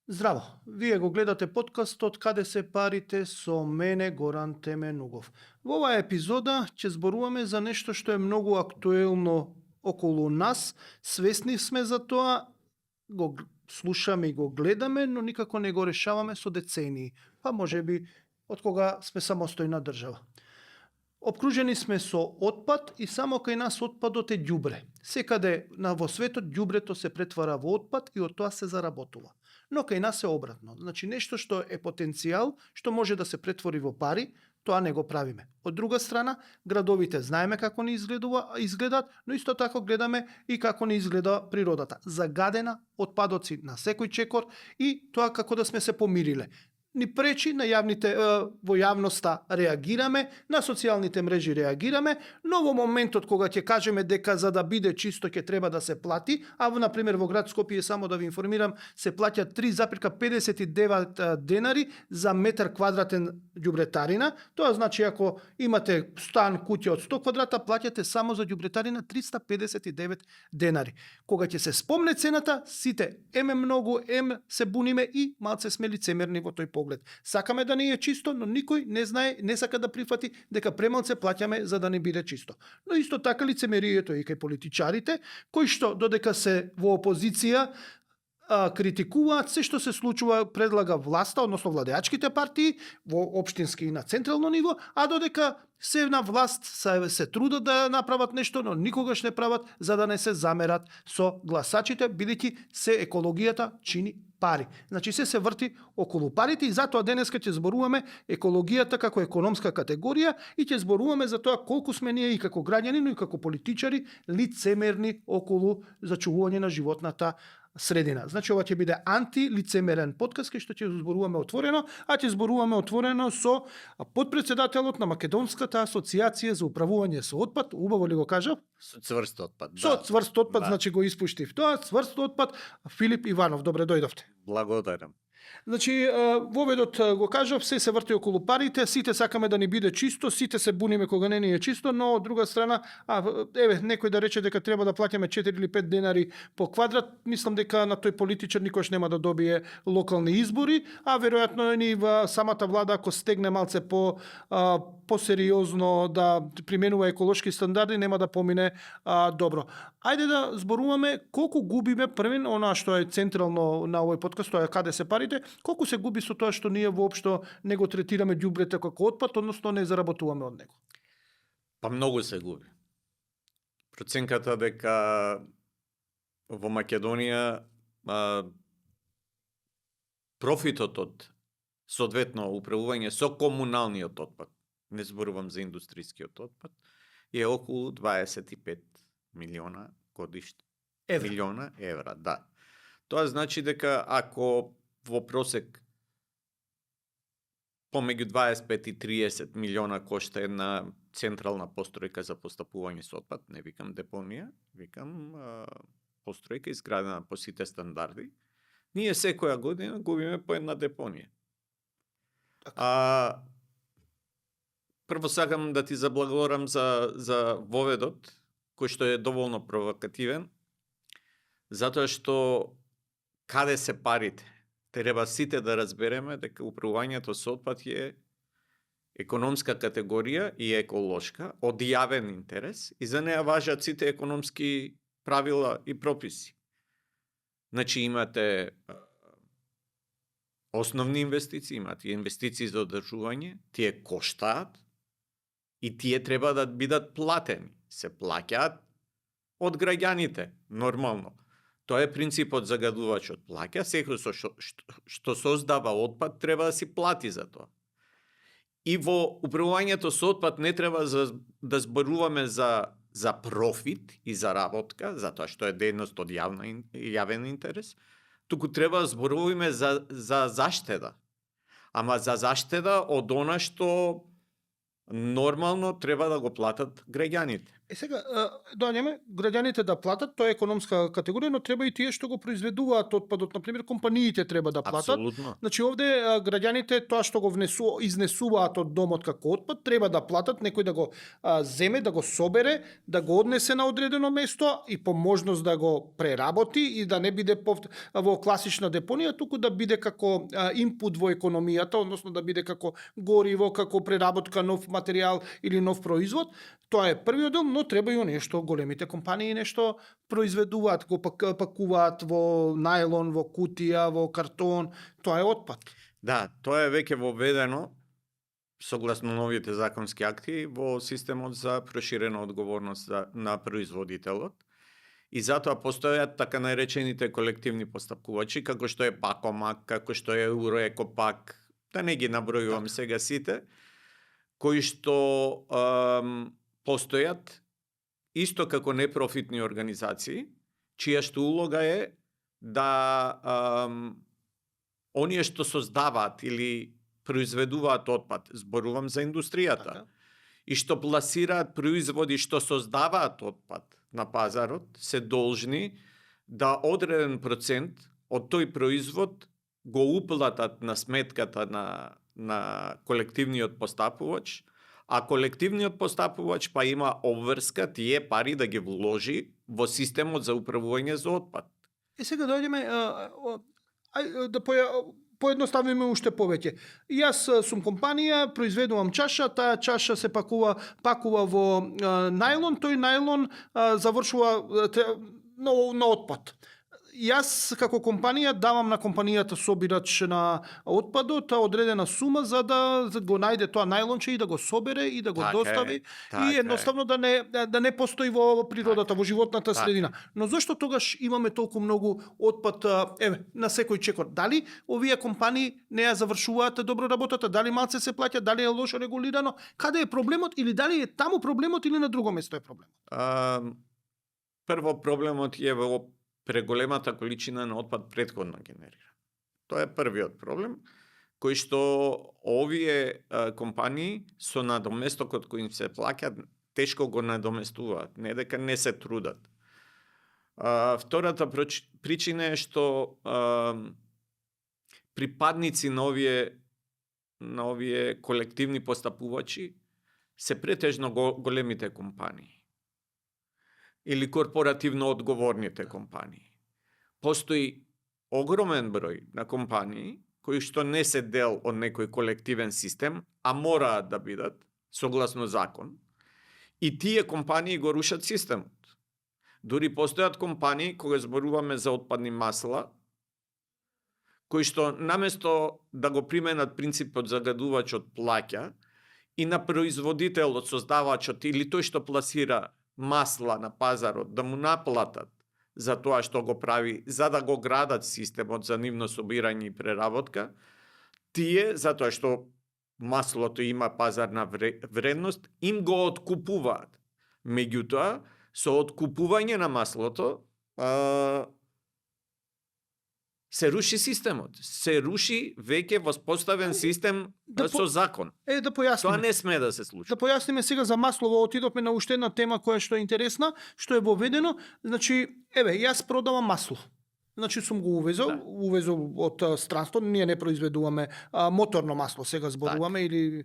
Здраво, вие го гледате подкастот Каде се парите со мене Горан Теменугов. Во оваа епизода ќе зборуваме за нешто што е многу актуелно околу нас, свесни сме за тоа, го слушаме и го гледаме, но никако не го решаваме со децении, па можеби од кога сме самостојна држава. Обкружени сме со отпад и само кај нас отпадот е ѓубре. Секаде во светот ѓубрето се претвара во отпад и од тоа се заработува. Но кај нас е обратно. Значи нешто што е потенцијал, што може да се претвори во пари, тоа не го правиме. Од друга страна, градовите знаеме како ни изгледаат, но исто така гледаме и како ни изгледа природата. Загадена, отпадоци на секој чекор и тоа како да сме се помириле. Ни пречи на во јавноста реагираме, на социјалните мрежи реагираме, но во моментот кога ќе кажеме дека за да биде чисто ќе треба да се плати, а например во град Скопје, само да ви информирам, се плаќа 3,59 денари за метар квадратен ѓубретарина. Тоа значи ако имате стан, куќа од 100 квадрата, плаќате само за ѓубретарина 359 денари. Кога ќе се спомне цената, сите многу се буниме и малце сме лицемерни во тој поглед. Сакаме да не е чисто, но никој не знае, не сака да прифати дека премалце плаќаме за да не биде чисто. Но исто така лицемерието и кај политичарите, кои што додека се во опозиција критикуваат се што се случува, предлага власта, односно владеачките партии во општински и на централно ниво, а додека се на власт се трудат да направат нешто, но никогаш не прават за да не се замерат со гласачите, бидејќи се екологијата чини пари. Значи се врти околу парите и затоа денеска ќе зборуваме екологијата како економска категорија и ќе зборуваме за тоа колку сме ние и како граѓани, но и како политичари лицемерни околу зачувување на животната средина. Значи ова ќе биде антилицемерен подкаст кај што ќе зборуваме отворено, а ќе зборуваме отворено со потпредседателот на Македонската асоциација за управување со отпад, убаво ли го кажав? Со цврст отпад. Со цврст отпад, значи го испуштив. Тоа цврст отпад, Филип Иванов, добре дојдовте. Благодарам. Значи, воведот го кажав, се врти околу парите, сите сакаме да ни биде чисто, сите се буниме кога не ни е чисто, но од друга страна, некој да рече дека треба да плаќаме 4 или 5 денари по квадрат, мислам дека на тој политичар никош нема да добие локални избори, а веројатно ни самата влада ако стегне малце посериозно да применува еколошки стандарди, нема да помине добро. Ајде да зборуваме колку губиме првен, она што е централно на овој подкаст, тоа е каде се парите, колку се губи со тоа што ние воопшто не го третираме ѓубрето како отпад, односно не заработуваме од него? Па многу се губи. Проценката дека во Македонија профитот од соодветно управување со комуналниот отпад, не зборувам за индустријскиот отпад, е околу 25 милиона годишно. Милиона евра, да. Тоа значи дека ако во просек помеѓу 25 и 30 милиона кошта една централна постројка за постапување со отпад, не викам депонија, викам постројка изградена по сите стандарди, ние секоја година губиме по една депонија. Прво сакам да ти заблагодарам за воведот, кој што е доволно провокативен, затоа што каде се парите? Треба сите да разбереме дека управувањето со отпад е економска категорија и еколошка, од јавен интерес и за неа важат сите економски правила и прописи. Значи имате основни инвестиции, имате инвестиции за одржување, тие коштаат и тие треба да бидат платени. Се плаќаат од граѓаните, нормално. Тоа е принципот загадувачот плаќа, секој што создава отпад треба да си плати за тоа. И во управувањето со отпад не треба да зборуваме за профит и заработка, затоа што е дејност од јавен интерес, туку треба да зборуваме за заштеда. Ама за заштеда од она што нормално треба да го платат граѓаните. Сега, доаѓаме, граѓаните да платат, тоа е економска категорија, но треба и тие што го произведуваат отпадот, например, компаниите треба да платат. Апсолутно. Значи овде граѓаните тоа што го изнесуваат од домот како отпад, треба да платат, некој да го земе, да го собере, да го однесе на одредено место и по можност да го преработи и да не биде во класична депонија, туку да биде како инпут во економијата, односно да биде како гориво, како преработка, нов материјал или нов производ. Тоа е првиот дел, но треба и нешто, големите компании нешто произведуваат, го пакуваат во најлон, во кутија, во картон, тоа е отпад. Да, тоа е веќе воведено согласно новите законски акти во системот за проширена одговорност на производителот. И затоа постојат така наречените колективни постапкувачи, како што е Пакомак, како што е Евроекопак, да не ги набројувам сега сите, кои што постојат исто како непрофитни организации, чија што улога е да оние што создаваат или произведуваат отпад, зборувам за индустријата, и што пласираат производи што создаваат отпад на пазарот, се должни да одреден процент од тој производ го уплатат на сметката на колективниот постапувач, а колективниот постапувач па има обврска тие пари да ги вложи во системот за управување за отпад. Сега дојдеме да поедноставиме уште повеќе. Јас сум компанија, произведувам чаша, таа чаша се пакува во најлон, тој најлон завршува на отпад. Јас како компанија давам на компанијата собирач на отпадот одредена сума за да го најде тоа најлонче и да го собере и да го достави и едноставно да не постои во природата, во животната средина. Но зошто тогаш имаме толку многу отпад на секој чекор? Дали овие компании не ја завршуваат добро работата? Дали малце се плаќа? Дали е лошо регулирано? Каде е проблемот или дали е таму проблемот или на друго место е проблемот? Прво проблемот е во преголемата количина на отпад претходно генерира. Тоа е првиот проблем, кој што овие компании со надоместокот кој им се плаќа тешко го надоместуваат, не дека не се трудат. Втората причина е што припадници на овие колективни постапувачи се претежно големите компании или корпоративно одговорните компании. Постои огромен број на компании кои што не се дел од некој колективен систем, а мораат да бидат согласно закон. И тие компании го рушат системот. Дури постојат компании кога зборуваме за отпадни масла, кои што наместо да го применат принципот загадувачот плаќа и на производителот, создавачот или тој што пласира масла на пазарот да му наплатат за тоа што го прави, за да го градат системот за нивно собирање и преработка, тие, затоа што маслото има пазарна вредност, им го откупуваат. Меѓутоа, со откупување на маслото се руши системот. Се руши веќе воспоставен систем со закон. Да појасниме. Тоа не сме да се случи. Да појасниме сега за маслово, отидовме на уште една тема која што е интересна, што е воведено. Значи, јас продавам масло. Значи сум го увезол од странство, ние не произведуваме моторно масло, сега зборуваме или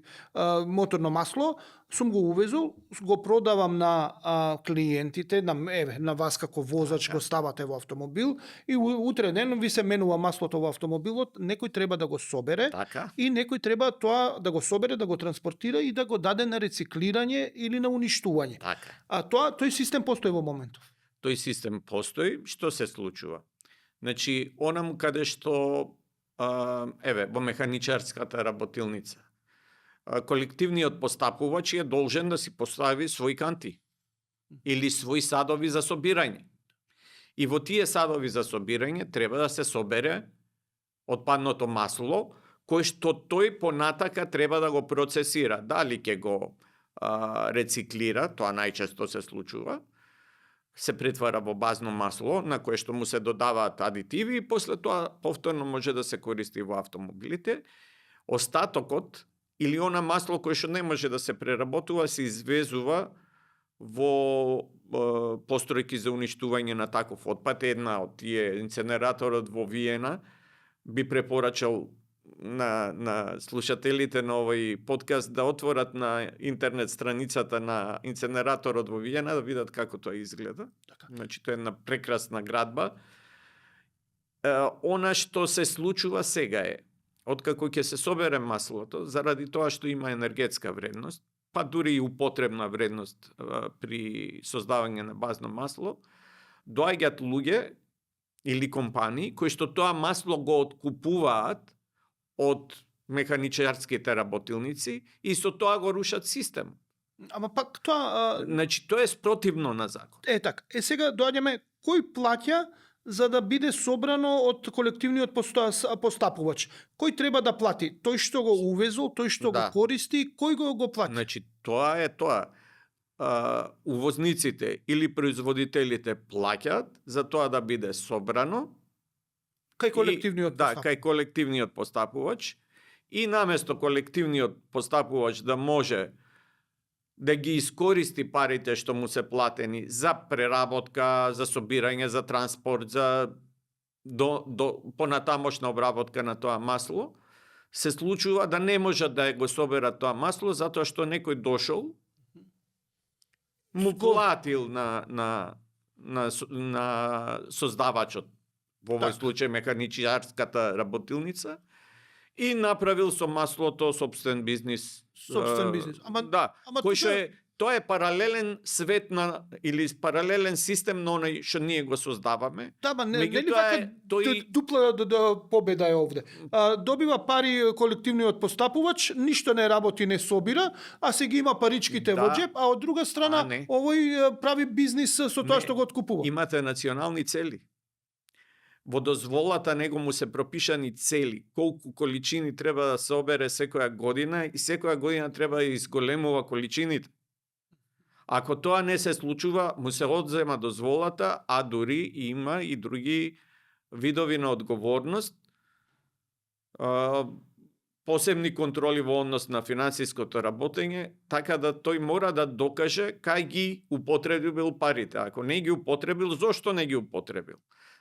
моторно масло, сум го увезол, го продавам на клиентите, на вас како возач го ставате во автомобил и утре ден ви се менува маслото во автомобилот, некој треба да го собере и некој треба тоа да го собере, да го транспортира и да го даде на рециклирање или на уништување. Тој систем постои во моментов. Тој систем постои, што се случува? Значи, онам каде што, во механичарската работилница, колективниот постапувач е должен да си постави свој канти или свој садови за собирање. И во тие садови за собирање треба да се собере отпадното масло, кој што тој понатака треба да го процесира. Дали ќе го рециклира, тоа најчесто се случува, се претвара во базно масло на кое што му се додаваат адитиви и после тоа повторно може да се користи во автомобилите. Остатокот или она масло кое што не може да се преработува се извезува во постројки за уништување на таков отпад. Една од тие инценераторот во Виена би препорачал на слушателите на овој подкаст да отворат на интернет страницата на инценераторот во Виена да видат како тоа изгледа. Така. Значи тоа е една прекрасна градба. Она што се случува сега е, откако ќе се собере маслото, заради тоа што има енергетска вредност, па дури и употребна вредност при создавање на базно масло, доаѓаат луѓе или компании кои што тоа масло го откупуваат од механичарските работилници и со тоа го рушат систем. Ама пак тоа... Значи, тоа е спротивно на закон. Така. Сега доаѓаме кој плаќа за да биде собрано од колективниот постапувач. Кој треба да плати? Тој што го увезол, тој што го користи, кој го плати? Значи, тоа е тоа. Увозниците или производителите плаќаат за тоа да биде собрано кај колективниот постапувач. кај колективниот постапувач и наместо колективниот постапувач да може да ги искористи парите што му се платени за преработка, за собирање, за транспорт, за понатамошна обработка на тоа масло, се случува да не можат да го соберат тоа масло затоа што некој дошол, му платил на создавачот, во овој случај механичарската работилница, и направил со маслото собствен бизнис. Кој што е, тоа е паралелен свет на или паралелен систем на оној што ние го создаваме. Да, ма нели вака дупла победа е овде. Добива пари колективниот постапувач, ништо не работи, не собира, а се ги има паричките во џеп, а од друга страна овој прави бизнис со тоа што го откупува. Имате национални цели. Во дозволата него му се пропишани цели, колку количини треба да се обере секоја година и секоја година треба да изголемува количините. Ако тоа не се случува, му се одзема дозволата, а дури има и други видови на одговорност, посебни контроли во однос на финансиското работење, така да тој мора да докаже кај ги употребил парите. Ако не ги употребил, зошто не ги употребил?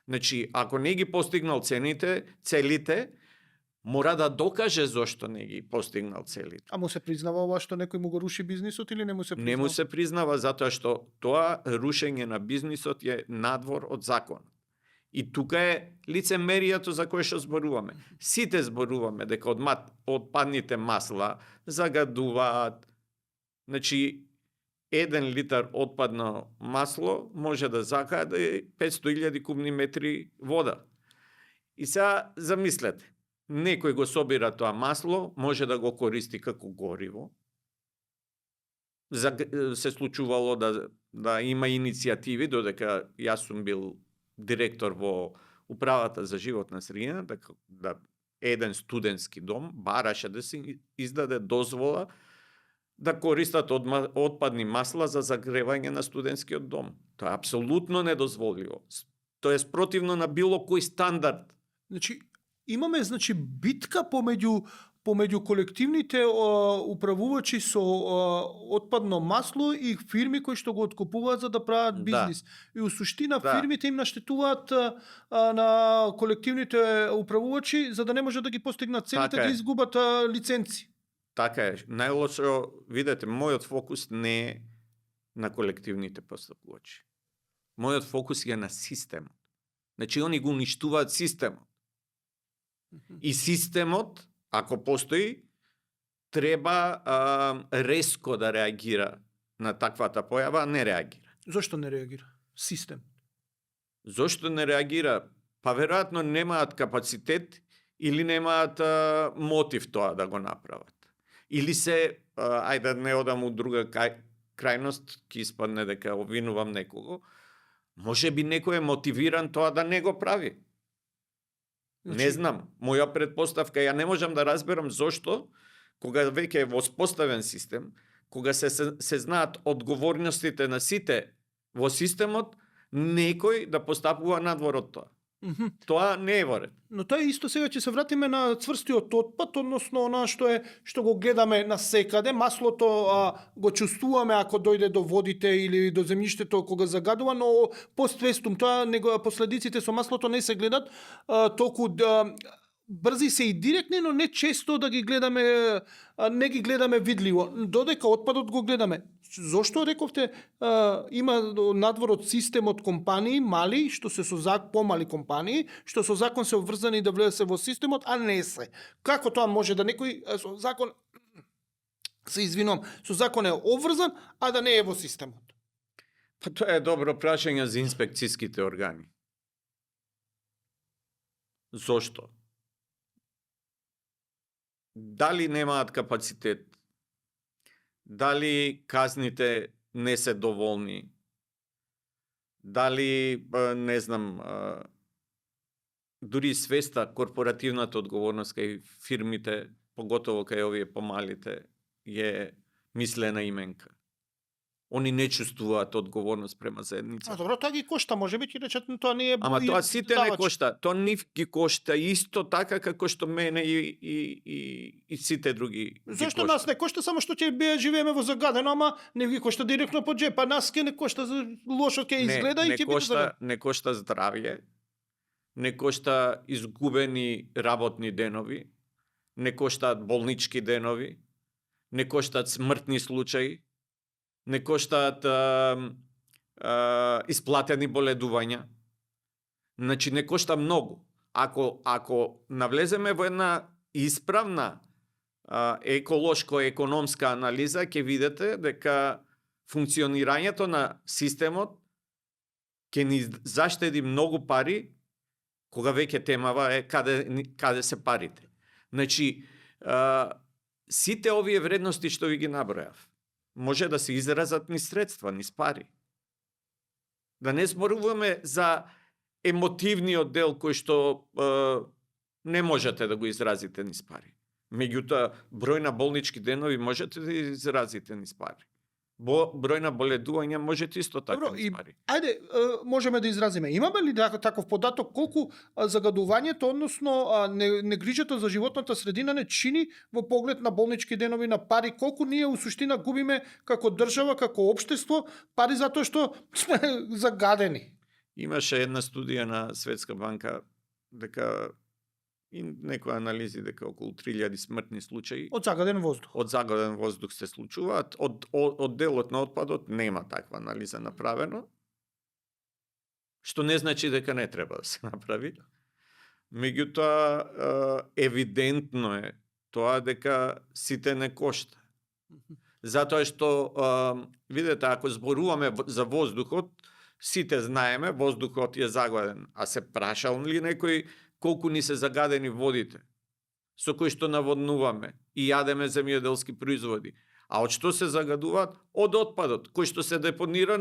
Значи, ако не ги постигнал целите, мора да докаже зошто не ги постигнал целите. А му се признава ова што некој му го руши бизнисот или не му се признава? Не му се признава затоа што тоа рушење на бизнисот е надвор од закон. И тука е лицемеријато за кое што зборуваме. Сите зборуваме дека отпадните масла загадуваат. Значи, 1 литар отпадно масло може да закаде 500.000 кубни метри вода. И сега замислете, некој го собира тоа масло, може да го користи како гориво. Се случувало да има иницијативи, додека јас сум бил директор во управата за животна средина, да еден студентски дом бараше да се издаде дозвола да користат отпадни масла за загревање на студентскиот дом. Тоа е апсолутно недозволиво. Тоа е спротивно на било кој стандард. Значи, имаме битка помеѓу колективните управувачи со отпадно масло и фирми кои што го откупуваат за да прават бизнис. И у суштина фирмите им наштетуваат на колективните управувачи за да не може да ги постигнат целите, да изгубат лиценци. Така е. Најлошо, видете, мојот фокус не е на колективните постапувачи. Мојот фокус е на системот. Значи, они го уништуваат системот. И системот, ако постои, треба резко да реагира на таквата појава, а не реагира. Зошто не реагира? Систем. Зошто не реагира? Па веројатно немаат капацитет или немаат мотив тоа да го направат. Или се, ајде не одам у друга крајност, ќе испадне дека обвинувам некого, може би некој е мотивиран тоа да не го прави. Не знам, моја предпоставка, ја не можам да разберам зошто, кога веќе е воспоставен систем, кога се знаат одговорностите на сите во системот, некој да постапува надвор од тоа. Тоа не е во ред. Но тоа е исто, сега ќе се вратиме на цврстиот отпад, односно она што го гледаме на секаде, маслото го чувствуваме ако дојде до водите или до земјиштето кога загадува, но поствестум тоа последиците со маслото не се гледат толку брзи се и директни, но не често да ги гледаме, не ги гледаме видливо, додека отпадот го гледаме. Зошто рековте има надвор од систем од компании мали, што се со помали компании, што со закон се обврзани да влезе во системот, а не се. Како тоа може да некој со закон со закон е обврзан, а да не е во системот? Па тоа е добро прашање за инспекцијските органи. Зошто? Дали немаат капацитет? Дали казните не се доволни? Дали, не знам, дури свеста, корпоративната одговорност кај фирмите, поготово кај овие помалите, е мислена именка. Они не чувствуваат одговорност према заедница. Добро, тоа ги кошта, може би ќе речат, тоа не е... Ама тоа сите не кошта. Тоа нив ги кошта исто така како што мене и сите други. Зошто нас не кошта, само што ќе живееме во загадено, ама не ги кошта директно по джепа. Нас ќе не кошта, лошо ќе изгледа и ќе биде. Не кошта здравје, не кошта изгубени работни денови, не коштаат болнички денови, не коштаат смртни случаи, не коштаат исплатени боледувања. Значи не кошта многу. Ако навлеземе во една исправна еколошко-економска анализа, ќе видите дека функционирањето на системот ќе ни заштеди многу пари, кога веќе темава е каде се парите. Значи, сите овие вредности што ви ги набројав, може да се изразат низ средства, низ пари. Да не зборуваме за емотивниот дел кој што не можете да го изразите низ пари. Меѓутоа, број на болнички денови можете да изразите низ пари. Број на боледувања можете исто така низ пари. Ајде, можеме да изразиме. Имаме ли таков податок колку загадувањето, односно негрижата за животната средина не чини во поглед на болнички денови, на пари, колку ние у суштина губиме како држава, како општество, пари затоа што сме загадени? Имаше една студија на Светска банка дека и некои анализи дека околу 3000 смртни случаи од загаден воздух. Од загаден воздух се случуваат. Од делот на отпадот нема таква анализа направено. Што не значи дека не треба да се направи. Меѓутоа, евидентно е тоа дека сите не кошта. Затоа што, видете, ако зборуваме за воздухот, сите знаеме, воздухот е загаден. А се прашал ли некој колку ни се загадени водите, со кои што наводнуваме и јадеме земјоделски производи. А од што се загадуваат? Од отпадот, кој што се депонира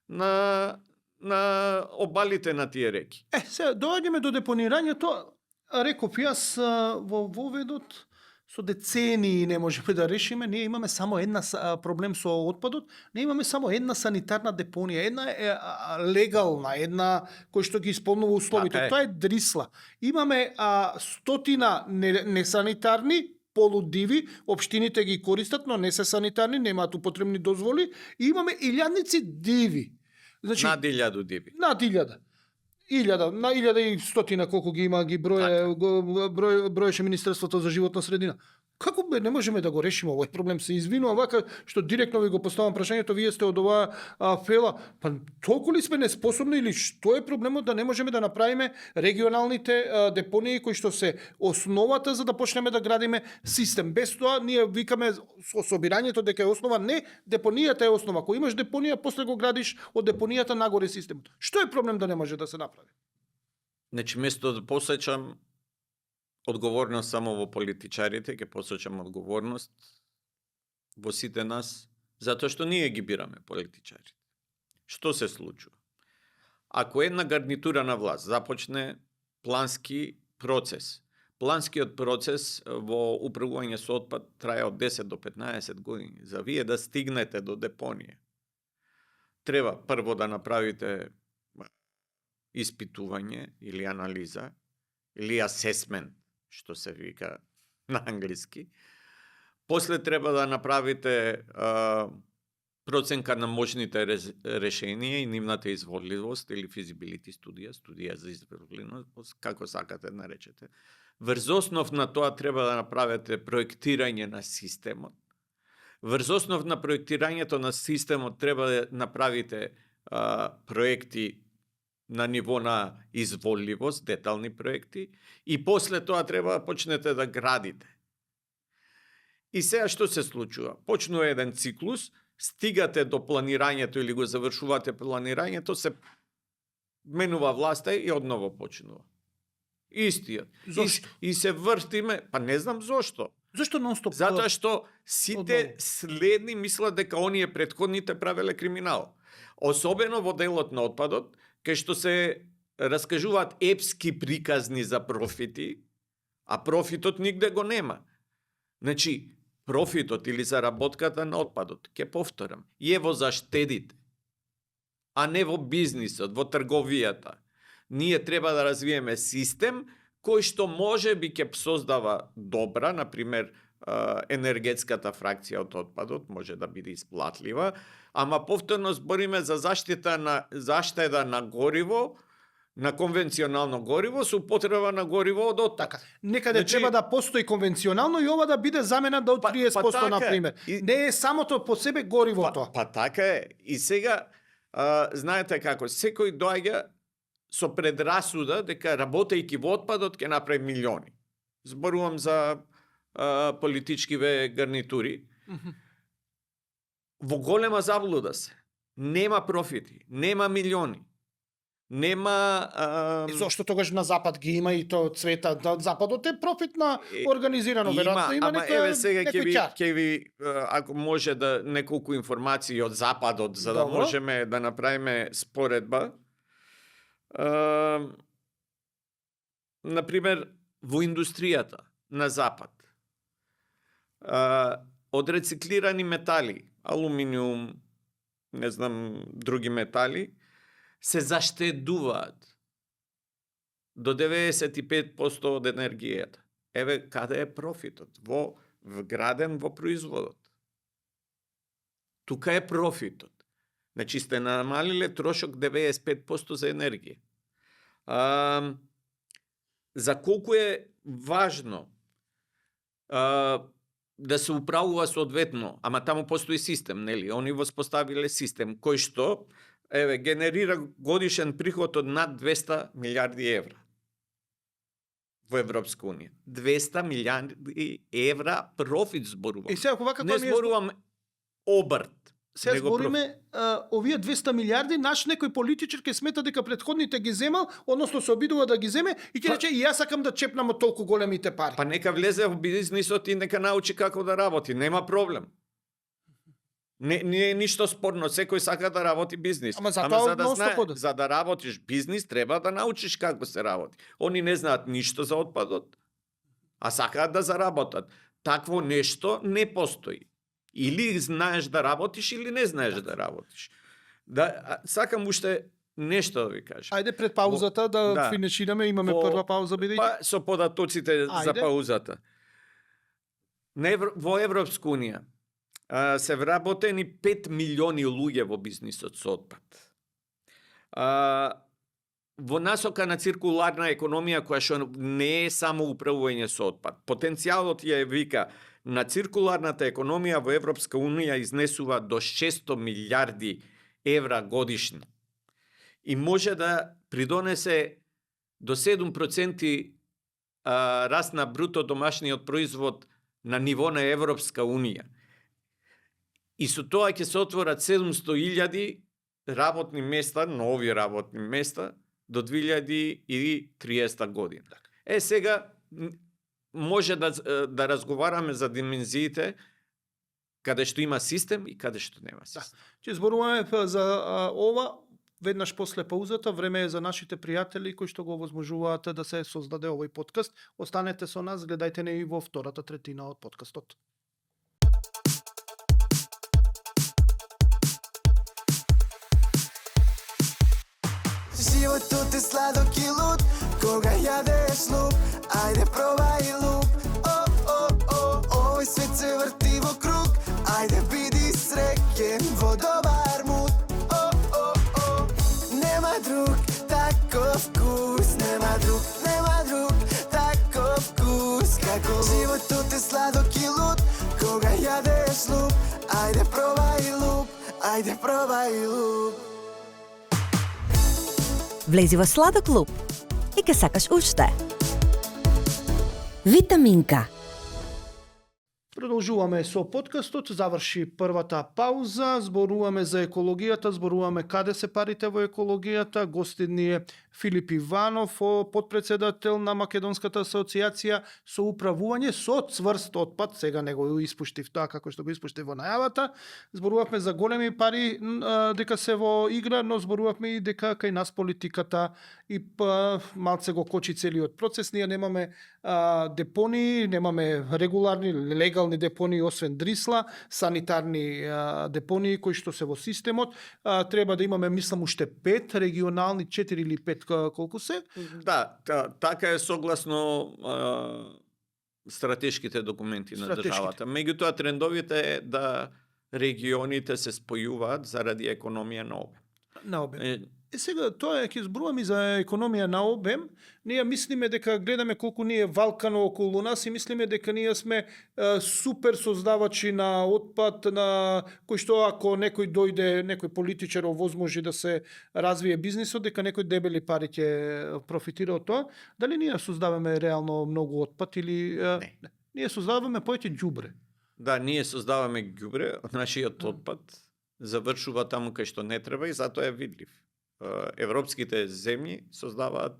на обалите на тие реки. Сега доаѓаме до депонирањето. Реков јас во воведот, со децении не можеме да решиме, ние имаме само една проблем со отпадот, не имаме само една санитарна депонија, една легална, една кој што ги исполнува условите. Тоа е Дрисла. Имаме стотина несанитарни, полудиви, општините ги користат, но не се санитарни, немаат употребни дозволи, и имаме илјадници диви. Значи, над 1000 диви. Над 1000. На 1100 колку ги има, ги броеше Министерството за животна средина. Како не можеме да го решиме овој проблем? Се извинувам вака што директно ви го поставам прашањето, вие сте од оваа фела. Па толку ли сме неспособни или што е проблемот да не можеме да направиме регионалните депонии кои што се основата за да почнеме да градиме систем? Без тоа ние викаме со собирањето дека е основа, не, депонијата е основа. Ако имаш депонија, после го градиш од депонијата нагоре системот. Што е проблем да не може да се направи? Значи, место да посечам одговорност само во политичарите, ќе посочам одговорност во сите нас, затоа што ние ги бираме политичарите. Што се случува? Ако една гарнитура на власт започне плански процес, планскиот процес во управување со отпад трае од 10 до 15 години. За вие да стигнете до депонија, треба прво да направите испитување или анализа или асесмент, што се вика на англиски. После треба да направите проценка на можните решенија и нивната изводливост или feasibility студија за изводливост, како сакате наречете. Врз основ на тоа треба да направите проектирање на системот. Врз основ на проектирањето на системот треба да направите проекти на ниво на изводливост, детални проекти, и после тоа треба да почнете да градите. И сега што се случува? Почнува еден циклус, стигате до планирањето или го завршувате планирањето, се менува власта и одново почнува. Истиот. Зошто? И се вртиме, па не знам зошто. Зошто нонстоп? Затоа што сите одново? следни мислат дека оние претходните правеле криминал. Особено во делот на отпадот, кај што се раскажуваат епски приказни за профити, а профитот нигде го нема. Значи, профитот или заработката на отпадот, ќе повторам, е во заштедите, а не во бизнисот, во трговијата. Ние треба да развиеме систем кој што може би ќе создава добра, например, енергетската фракција од отпадот, може да биде исплатлива, ама повторно збориме за заштеда на гориво, на конвенционално гориво, со употреба на гориво од оттак. Така. Некаде Значи, треба да постои конвенционално и ова да биде замена до 30%, така е. например. Не е самото по себе горивото. Па така е. И сега, знаете како, секој доаѓа со предрасуда дека работејќи во отпадот ќе направи милиони. Зборувам за политичкиве гарнитури. Во голема заблуда се. Нема профити, нема милиони. Нема... И зошто тогаш на запад ги има и то цвета? Да, западот е профитна организирано, веројатно има ама некој еве сега ќар. ќе ви ако може да неколку информации од западот за да Добро. можеме да направиме споредба. Например, во индустријата на запад. Од рециклирани метали, алуминиум, не знам, други метали, се заштедуваат до 95% од енергијата. Еве каде е профитот? Вграден во производот. Тука е профитот. Значи сте намалиле трошок 95% за енергија. За колку е важно да се управува соодветно, ама таму постои систем, нели? Они воспоставиле систем кој што генерира годишен приход од над 200 милиарди евра во Европска унија. 200 милиарди евра профит зборувам. И сега вака Не зборувам обрт. Сега него збориме овие 200 милиарди, наш некој политичар ќе смета дека претходните ги земал, односно се обидува да ги земе и ќе рече и јас сакам да чепнам од толку големите пари. Па нека влезе во бизнисот и нека научи како да работи, нема проблем. Не е ништо спорно, секој сака да работи бизнис. Ама затоа за да работиш бизнис треба да научиш како се работи. Они не знаат ништо за отпадот, а сакаат да заработат. Такво нешто не постои. Или знаеш да работиш или не знаеш да работиш. Сакам уште нешто да ви кажам. Ајде пред паузата да финишираме, имаме прва пауза бидејќи. Па со податоците за паузата. Во Европска унија се вработени 5 милиони луѓе во бизнисот со отпад. Во насока на циркуларна економија која што не е само управување со отпад. Потенцијалот ја вика на циркуларната економија во Европска унија изнесува до 600 милиарди евра годишно. И може да придонесе до 7% раст на бруто домашниот производ на ниво на Европска унија. И со тоа ќе се отворат 700.000 работни места, нови работни места, до 2030 година. Сега може да разговараме за димензиите каде што има систем и каде што нема систем. Ќе зборуваме за ова веднаш после паузата. Време е за нашите пријатели кои што го овозможуваат да се создаде овој подкаст. Останете со нас, гледајте не и во втората третина од подкастот. Животот е сладок и луд, кога јадеш луп, ајде пробај луп. Овој свет се врти во круг, ајде биди среќен во добар муд. Нема друг таков вкус, нема друг таков вкус како луп. Животот е сладок и луд, кога јадеш луп, ајде пробај луп, ајде пробај луп. Влези во сладок луп и ке сакаш уште. Витаминка. Продолжуваме со подкастот, заврши првата пауза, зборуваме за екологијата, зборуваме каде се парите во екологијата. Гостин ни е Филип Иванов, подпредседател на Македонската асоциација со управување со цврст отпад. Сега не го испуштив тоа како што го испуштив во најавата. Зборувавме за големи пари дека се во игра, но зборувавме и дека кај нас политиката и малце го кочи целиот процес. Ние немаме депонии, немаме регуларни, легални депонии освен Дрисла, санитарни депонии кои што се во системот. Треба да имаме, мислам, уште 5 регионални, 4 или 5 колку се. Да, така е согласно стратешките документи на државата. Меѓутоа трендовите е да регионите се спојуваат заради економија на обем. На обем. Сега тоа ќе зборуваме за економија на обем. Ние мислиме дека гледаме колку ни е валкано околу нас и мислиме дека ние сме супер создавачи на отпад, на кој што ако некој дојде, некој политичар овозможи да се развие бизнисот, дека некој дебели пари ќе профитира од тоа. Дали ние создаваме реално многу отпад или Не. Ние создаваме повеќе ѓубре. Да, ние создаваме ѓубре, нашиот отпад завршува таму кај што не треба и затоа е видлив. Европските земји создаваат,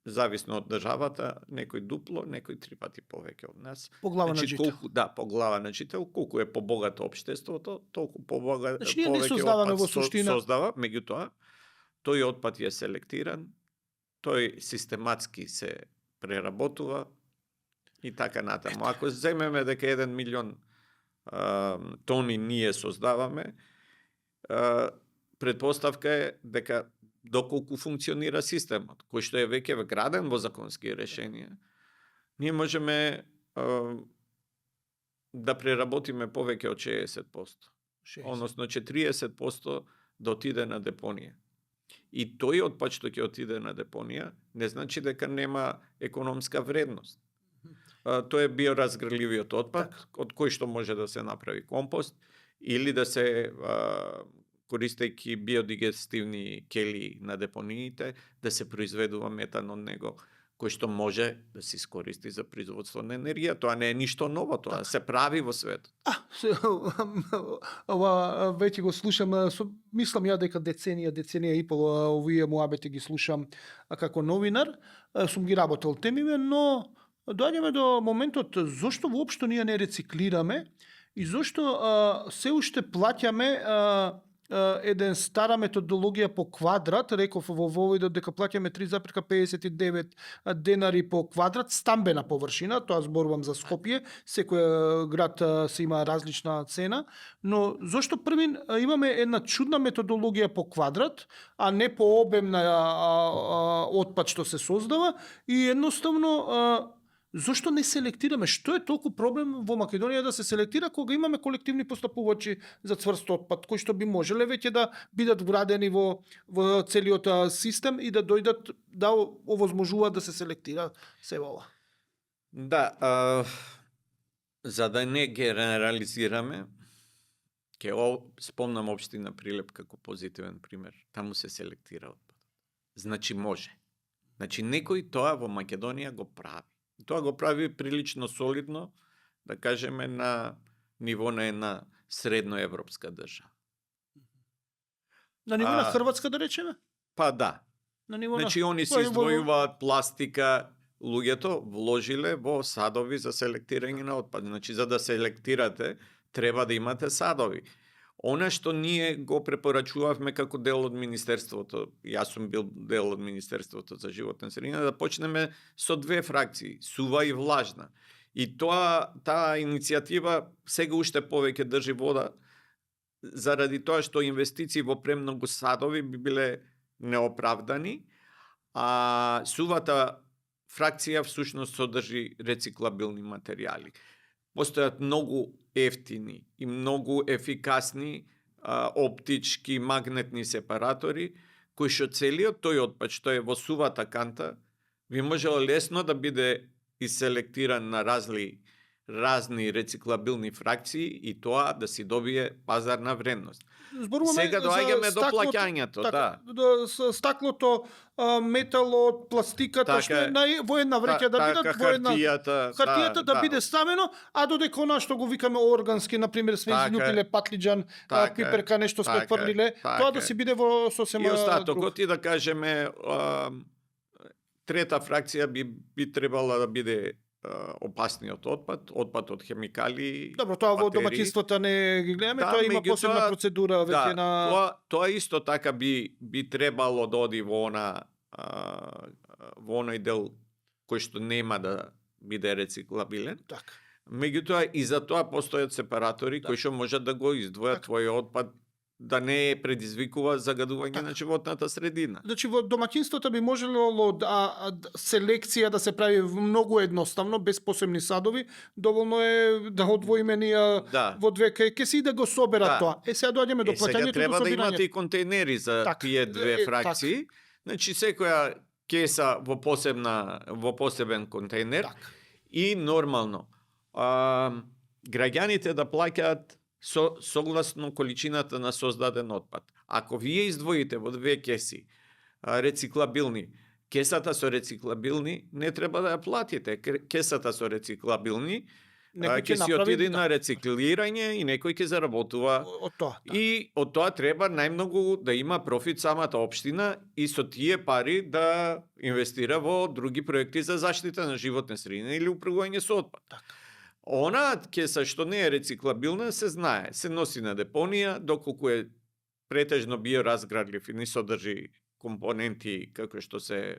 зависно од државата, некој дупло, некој 3 пати повеќе од нас. По глава на жител. По глава на жител, колку е побогато општеството, толку побогато Значи, ние не создаваме во суштина. Создава, меѓутоа, тој отпад е селектиран, тој систематски се преработува и така натаму. Ако земеме дека 1 милион тони ние создаваме, предпоставка е дека доколку функционира системот, кој што е веќе вграден во законски решенија, ние можеме да преработиме повеќе од 60%. Односно 40% да отиде на депонија. И тој отпад што ќе отиде на депонија не значи дека нема економска вредност. Тоа е биоразградливиот отпад, од кој што може да се направи компост или да се користејќи биодигестивни кели на депониите, да се произведува метан од него, кој што може да се искористи за производство на енергија. Тоа не е ништо ново, тоа се прави во светот. Ова веќе го слушам, мислам ја дека деценија и пол овие муабети ги слушам како новинар, сум ги работел темиве, но доаѓаме до моментот зошто воопшто ние не рециклираме и зошто се уште плаќаме еден стара методологија по квадрат, реков во вовоидот дека плаќаме 3,59 денари по квадрат стамбена површина, тоа зборувам за Скопје, секој град се има различна цена, но зошто први имаме една чудна методологија по квадрат, а не по обем на отпад што се создава и едноставно зошто не селектираме? Што е толку проблем во Македонија да се селектира кога имаме колективни постапувачи за цврст отпад, кои што би можеле веќе да бидат вградени во целиот систем и да дојдат да овозможуваат да се селектира се ова? Да, за да не генерализираме, ќе спомнам општина Прилеп како позитивен пример. Таму се селектира отпад. Значи може. Значи некој тоа во Македонија го прави. Тоа го прави прилично солидно, да кажеме, на ниво на една средноевропска држава. На ниво на Хрватска, да речеме? Па да. На ниво Значи, они се издвојуваат пластика, луѓето вложиле во садови за селектирање на отпад. Значи, за да селектирате, треба да имате садови. Она што ние го препорачувавме како дел од Министерството, јас сум бил дел од Министерството за животна средина, да почнеме со 2 фракции, сува и влажна. И таа иницијатива сега уште повеќе држи вода, заради тоа што инвестиции во премногу садови би биле неоправдани, а сувата фракција всушност содржи рециклабилни материјали. Постојат многу ефтини и многу ефикасни оптички магнетни сепаратори, кои што целиот тој отпад што е во сувата канта, ви можело лесно да биде иселектиран на разни рециклабилни фракции и тоа да си добие пазарна вредност. Зборуваме Сега за доаѓаме до стаклото- плаќањето, така, до стаклото, металот, пластиката, Така што е. е во една вреќа да бидат, во една хартијата да биде ставено, а додека она што го викаме органски, на пример свежлук Така е. или патлиџан, Така е. пиперка, нешто сме Така е. тврлиле, Така тоа е. да си биде во сосема И остатокот друг. и да кажеме трета фракција би требала да биде опасниот отпад од хемикали. Добро, тоа во бактерии. домаќинствата не ги гледаме, Да, тоа има меѓутоа, посебна процедура веќе на тоа исто така би требало да оди во оној дел кој што нема да биде рециклабилен. така. Меѓутоа и за тоа постојат сепаратори кои што можат да го издвојат Така. твојот отпад да не предизвикува загадување Така. на животната средина. Значи во домаќинството би можело селекција да се прави многу едноставно, без посебни садови. Доволно е да одвоиме ние Да. во две кеси и да го соберат Да. тоа. Сега доаѓаме до Сега плаќањето треба до да имате собирање. и контейнери за Така. тие две Така. фракции. Значи секоја кеса во посебен контейнер Така. и нормално граѓаните да плаќаат согласно количината на создаден отпад. Ако вие издвоите во две кеси рециклабилни, кесата со рециклабилни не треба да ја платите. Кесата со рециклабилни Некој ќе ќе си направи, отиде да. на рециклирање и некој ќе заработува. Од тоа. Да. И од тоа треба најмногу да има профит самата општина и со тие пари да инвестира во други проекти за заштита на животна средина или управување со отпад. Така. Она кеса што не е рециклабилна се знае, се носи на депонија, доколку е претежно биоразградлив и не содржи компоненти како што се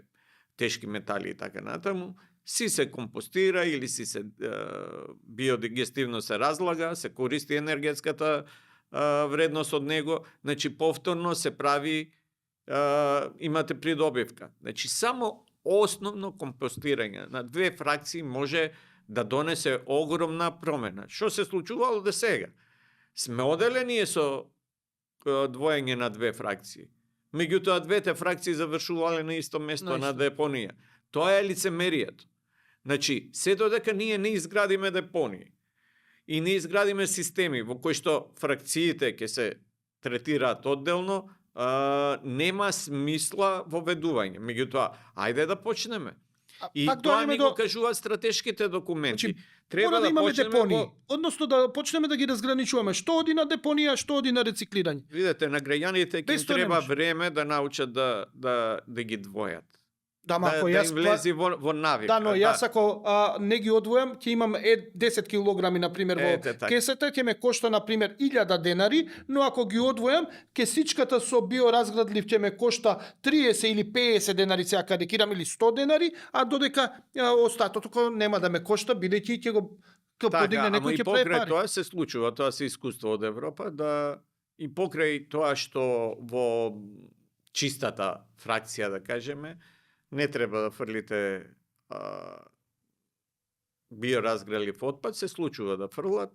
тешки метали и така натаму, си се компостира или си се биодигестивно се разлага, се користи енергетската вредност од него, значи повторно се прави, имате придобивка. Значи само основно компостирање на две фракции може да донесе огромна промена. Што се случувало до сега? Сме оделени со двоење на две фракции. Меѓутоа двете фракции завршувале на исто место на депонија. Тоа е лицемерието. Значи, се додека ние не изградиме депонии и не изградиме системи во кои што фракциите ќе се третираат одделно, нема смисла во ведување. Меѓутоа, ајде да почнеме. И пак тоа доаѓаме ни го кажуваат стратешките документи. Значи, Треба мора да имаме почнеме депонии, односно да почнеме да ги разграничуваме што оди на депонија, што оди на рециклирање. Видете, на граѓаните ќе Без им тоа не треба може. време да научат да ги двојат. Да, ма ако да јас им влези во навика. Да, но јас ако не ги одвојам, ќе имам 10 килограми на пример во Ете, така. кесата, ќе ме кошта на пример 1000 денари, но ако ги одвојам, кесичката со биоразградлив ќе ме кошта 30 или 50 денари, сега карикирам, или 100 денари, а додека остатокот нема да ме кошта, бидејќи ќе го подигне ама некој и ќе прави покрај пари. тоа се случува, тоа се искуство од Европа, да и покрај тоа што во чистата фракција, да кажеме, не треба да фрлите биоразгрелив отпад, се случува да фрлат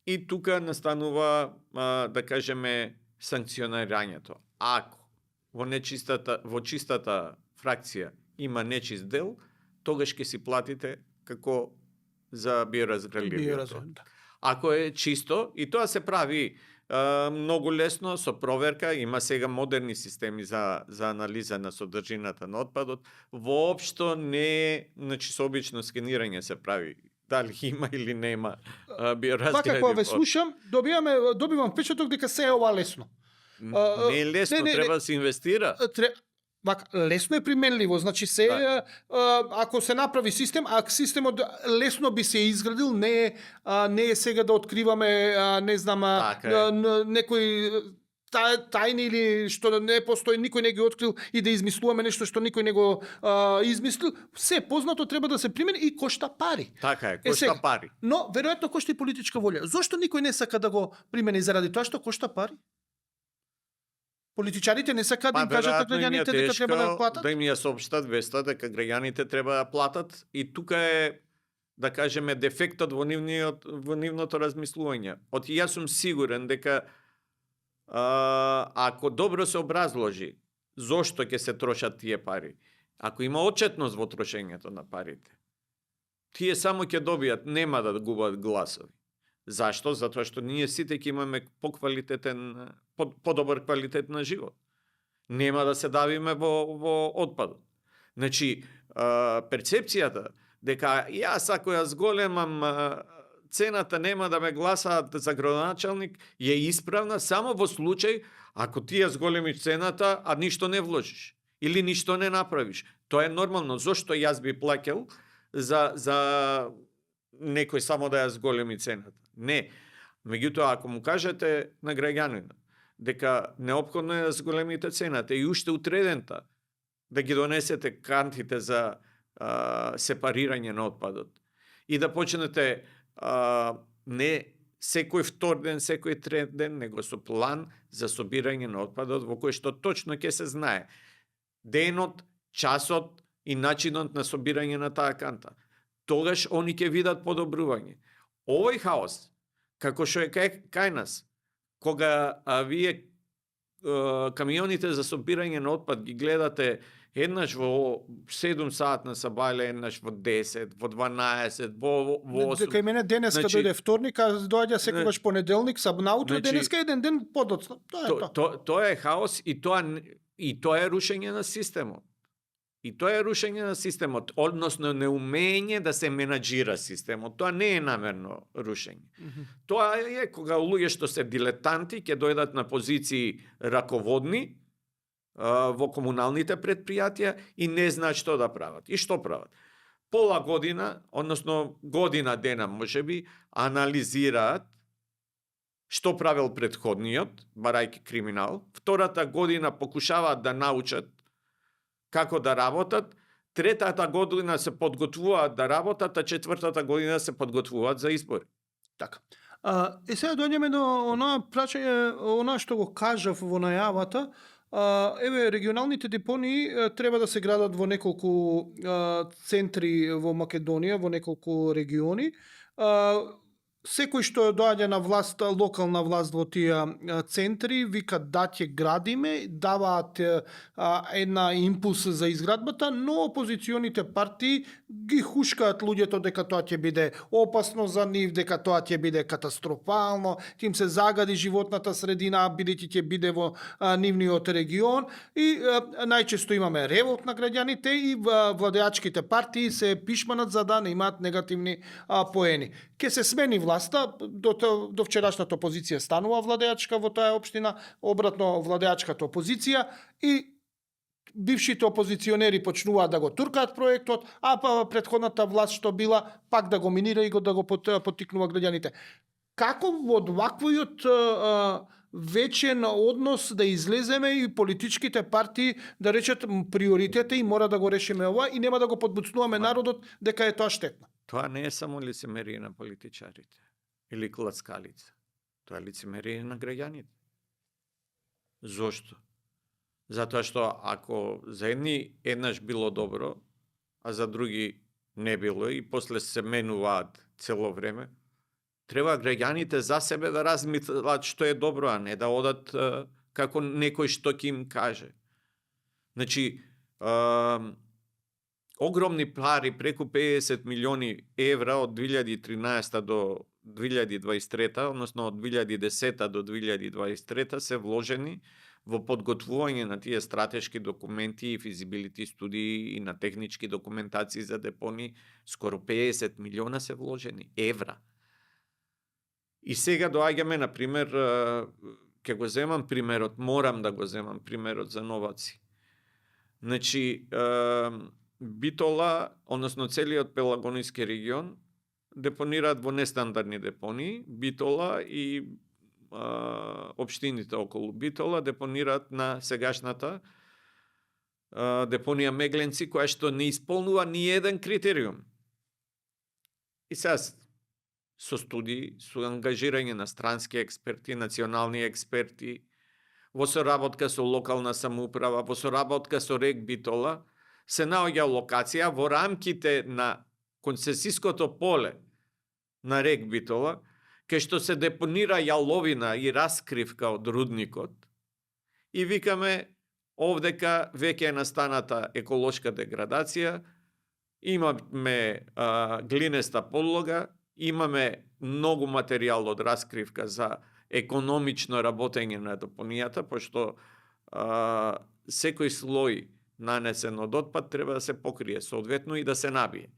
и тука настанува, да кажеме, санкционирањето. Ако во чистата фракција има нечист дел, тогаш ќе си платите како за биоразгреливиот отпад. Ако е чисто, и тоа се прави многу лесно со проверка, има сега модерни системи за анализа на содржината на отпадот. Воопшто не е, значи со обично скенирање се прави дали има или нема биоразградив Пак ако ве отпад. слушам, добивам впечаток дека се е ова лесно. Не е лесно, треба да се инвестира. Лесно е применливо, значи се ако се направи систем, а системот лесно би се изградил, не е сега да откриваме, не знам, некои тајни или што не постои, никој не ги открил и да измислуваме нешто што никој не го измислил. Се познато треба да се примени и кошта пари. Така е, кошта пари. Но веројатно кошта и политичка волја. Зошто никој не сака да го примени заради тоа што кошта пари? Политичарите не сакаат да им кажат на веројатно им е граѓаните дека треба да тешко платат? да им ја соопштат веста дека граѓаните треба да платат и тука е, да кажеме, дефектот во нивното размислување. Јас сум сигурен дека ако добро се образложи зошто ќе се трошат тие пари, ако има отчетност во трошењето на парите, тие само ќе добијат, нема да губат гласови. Зашто? Затоа што ние сите ќе имаме подобар квалитет на живот. Нема да се давиме во отпадот. Значи, перцепцијата дека јас ако ја зголемам цената нема да ме гласаат за градоначалник е исправна само во случај ако ти ја зголемиш цената, а ништо не вложиш или ништо не направиш. Тоа е нормално. Зошто јас би плаќал за некој само да ја зголеми цената? Не. Меѓутоа, ако му кажете на граѓанинот дека неопходно е да зголемите цената и уште утредента да ги донесете кантите за сепарирање на отпадот и да почнете не секој втор ден, секој трет ден, него со план за собирање на отпадот во кој што точно ќе се знае денот, часот и начинот на собирање на таа канта. Тогаш они ќе видат подобрување. Овој хаос, како што е кај нас, кога вие камионите за собирање на отпад ги гледате еднаш во 7 сат на сабајле, еднаш во 10, во 12, во 8. Дека и мене денеска дојде вторник, а доаѓа секогаш понеделник, наутро, денеска еден ден подоцна. Тоа е хаос и тоа е рушење на системот. И тоа е рушење на системот, односно неумење да се менаџира системот. Тоа не е намерно рушење. Тоа е кога луѓе што се дилетанти ќе дојдат на позиции раководни во комуналните предпријатија и не знаат што да прават. И што прават? Пола година, односно година дена можеби, анализираат што правил претходниот, барајќи криминал. Втората година покушаваат да научат како да работат, третата година се подготвуваат да работат, а четвртата година се подготвуваат за избори. Така. Сега доаѓаме до она што го кажав во најавата. Регионалните депонии треба да се градат во неколку центри во Македонија, во неколку региони. Секој што доаѓа на власт, локална власт во тие центри, викат да ќе градиме, даваат една импулс за изградбата, но опозиционите партии ги хушкаат луѓето дека тоа ќе биде опасно за нив, дека тоа ќе биде катастрофално, ќе им се загади животната средина, бидејќи ќе биде во нивниот регион и најчесто имаме револт на граѓаните и владеачките партии се пишманат за да не имаат негативни поени. Ке се смени власта, до вчерашната опозиција станува владеачка во таа општина, обратно владеачката опозиција и бившите опозиционери почнуваат да го туркаат проектот, а па претходната власт што била пак да го минира и да го поттикнува граѓаните. Како во ваквиот вечен однос да излеземе и политичките партии да речат приоритете и мора да го решиме ова и нема да го подбуцнуваме народот дека е тоа штетно? Тоа не е само лицемерие на политичарите или клацкалица. Тоа е лицемерие на граѓаните. Зошто? Затоа што ако за едни еднаш било добро, а за други не било и после се менуваат цело време, треба граѓаните за себе да размислат што е добро, а не да одат како некој што ќе им каже. Значи, огромни пари, преку 50 милиони евра од 2013 до 2023, односно од 2010 до 2023 се вложени во подготвување на тие стратешки документи и физибилити студии и на технички документации за депони. Скоро 50 милиона се вложени евра. И сега доаѓаме, например, ќе го земам примерот, морам да го земам примерот за Новаци. Значи, Битола, односно целиот Пелагониски регион, депонираат во нестандардни депонии. Битола и општините околу Битола депонираат на сегашната депонија Мегленци, која што не исполнува ни еден критериум. И сега со студии, со ангажирање на странски експерти, национални експерти, во соработка со локална самоуправа, во соработка со РЕК Битола, се наоѓа локација во рамките на концесиското поле на РЕК Битола, кај што се депонира јаловина и раскривка од рудникот, и викаме, овдека веќе е настаната еколошка деградација, имаме глинеста подлога, имаме многу материјал од раскривка за економично работење на депонијата, пошто секој слој нанесен од отпад треба да се покрие соодветно и да се набие.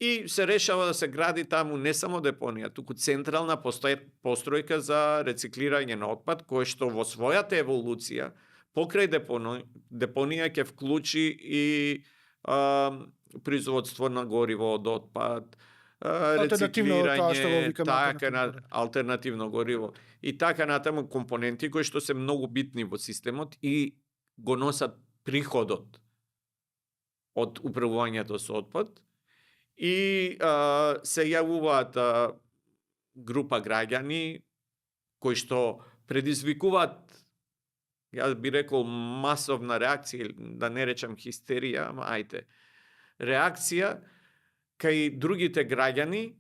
И се решава да се гради таму не само депонија, туку централна постројка за рециклирање на отпад, кој што во својата еволуција покрај депонија ќе вклучи и производство на гориво од отпад, рециклирање, алтернативно гориво и така натаму компоненти кои што се многу битни во системот и го носат приходот од управувањето со отпад. И се јавуваат група граѓани кои што предизвикуваат, јас би рекол, масовна реакција, да не речам хистерија, ама ајде, реакција кај другите граѓани,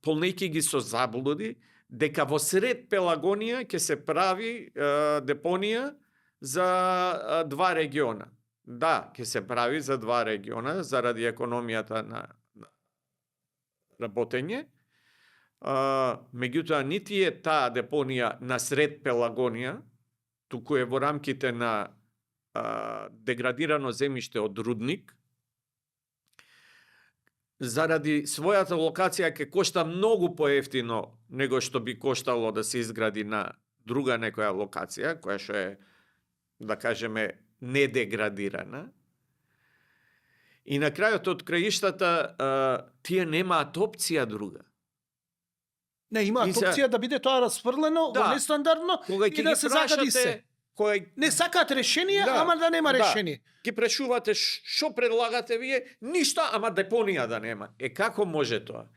полнејќи ги со заблуди, дека во сред Пелагонија ќе се прави депонија за два региона. Да, ќе се прави за два региона, заради економијата на работење. Меѓутоа, нити е таа депонија на сред Пелагонија, туку е во рамките на деградирано земјиште од рудник. Заради својата локација ќе кошта многу поевтино него што би коштало да се изгради на друга некоја локација, која што е, да кажеме, недеградирана. И на крајот од краиштата тие немаат опција друга. Не, имаат опција да биде тоа расфрлено во нестандардно и да се загади се. Не сакаат решение, ама да нема решение. Ги прашувате што предлагате вие, ништо, ама депонија да нема. Како може тоа?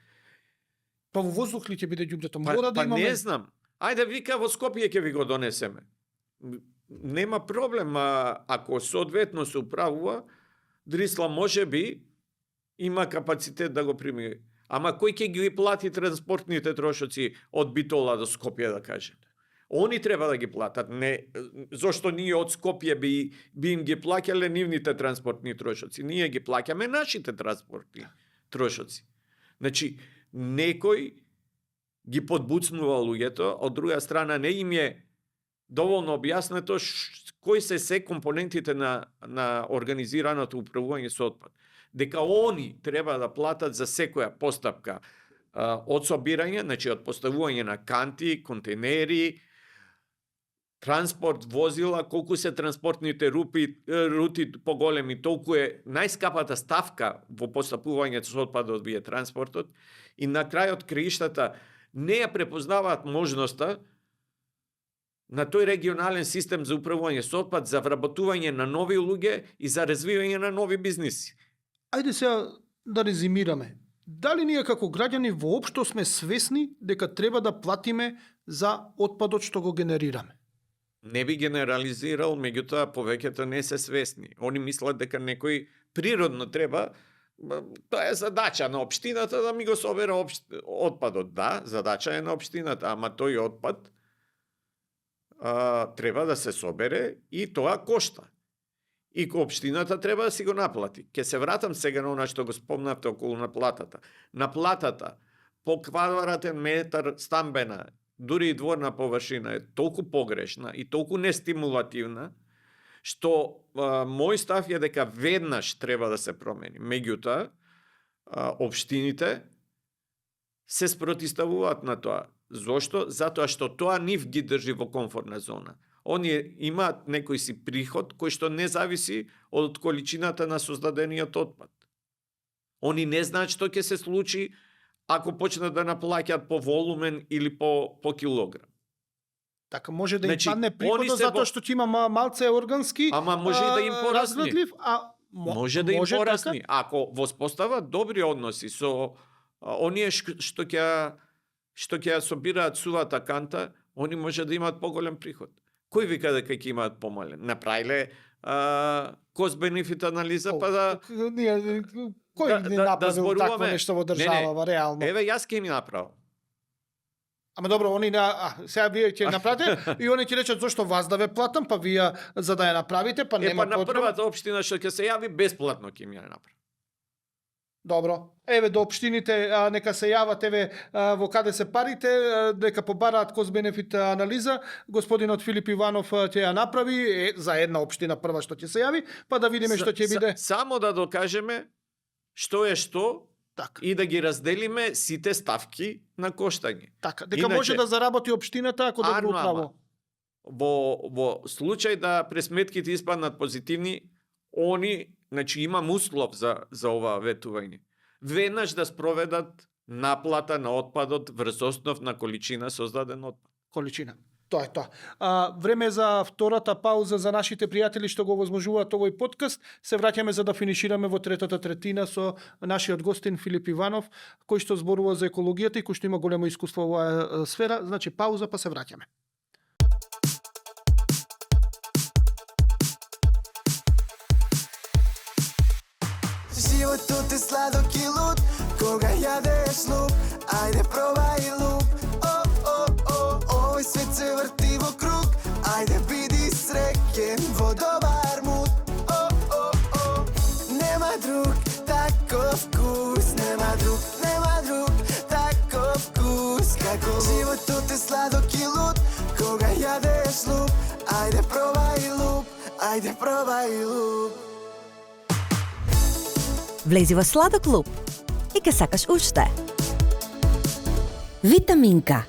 Па во воздух ли ќе биде ѓубрето? Мора да имаме. Па не знам. Ајде вика во Скопје ќе ви го донесеме. Нема проблем, ако соодветно се управува, Дрисла може би има капацитет да го прими. Ама кој ќе ги плати транспортните трошоци од Битола до Скопје, да кажете? Они треба да ги платат. Не, зошто ние од Скопје би им ги плаќале нивните транспортни трошоци? Ние ги плаќаме нашите транспортни трошоци. Значи, некој ги подбуцнува луѓето, од друга страна не им е доволно објаснето кои се компонентите на организираното управување со отпад. Дека они треба да платат за секоја постапка од собирање, значи од поставување на канти, контейнери, транспорт, возила, колку се транспортните рути поголеми, толку е најскапата ставка во постапувањето со отпад од вие транспортот, и на крајот краиштата не ја препознаваат можноста на тој регионален систем за управување со отпад, за вработување на нови луѓе и за развивање на нови бизниси. Ајде сега да резимираме. Дали ние како граѓани воопшто сме свесни дека треба да платиме за отпадот што го генерираме? Не би генерализирал, меѓутоа повеќето не се свесни. Они мислат дека некој природно треба, тоа е задача на општината да ми го собере отпадот. Да, задача е на општината, ама тој отпад треба да се собере и тоа кошта. И општината треба да си го наплати. Ке се вратам сега на она што го спомнавте околу наплатата. Наплатата по квадратен метар стамбена, дури и дворна површина е толку погрешна и толку нестимулативна, што мој став е дека веднаш треба да се промени. Меѓутоа, општините се спротивставуваат на тоа. Зошто? Затоа што тоа нив ги држи во комфортна зона. Они имаат некој си приход кој што не зависи од количината на создадениот отпад. Они не знаат што ќе се случи ако почнат да наплаќаат по волумен или по килограм. Така може да им падне приходот затоа што ќе има малце органски. Ама може и да им порасне. Може да им порасне. Ако воспостават добри односи со оние што ќе собираат сувата канта, они може да имаат поголем приход. Кој вика дека ќе имаат помален? Направиле cost benefit анализа па да Кој да- ни да направил зборуваме? такво нешто во држава, реално? еве јас ќе ми направам. Ама добро, они сега вие ќе направите и они ќе речат зошто вас да ве платам, па вие за да ја направите, па нема на потреба. првата општина што ќе се јави бесплатно ќе ми ја направи. Добро. Еве до општините нека се јават еве во каде се парите, дека побараат cost benefit анализа. Господинот Филип Иванов ќе ја направи за една општина прва што ќе се јави, па да видиме што ќе биде. Само да докажеме што е што Така. и да ги разделиме сите ставки на коштање. Така, дека Иначе- може да заработи општината ако добро Ама, управо. Во случај да пресметките испаднат позитивни, они, значи имам услов за ова ветување. Веднаш да спроведат наплата на отпадот врз основ на количина создаден отпад. Количина. Тоа е тоа. Време е за втората пауза за нашите пријатели што го возможуваат овој подкаст. Се враќаме за да финишираме во третата третина со нашиот гостин Филип Иванов, кој што зборува за екологијата и кој што има големо искуство во оваа сфера. Значи пауза па се враќаме. Животот е сладок и луд, кога јадеш луп, ајде пробај луп. Овој свет се врти во круг, ајде биди среќен во добар муд. Нема друг таков вкус, нема друг таков вкус, како животот е сладок и луд, кога јадеш луп, ајде пробај луп, ајде пробај луп. Влези во Сладок клуб и ке сакаш уште. Витаминка.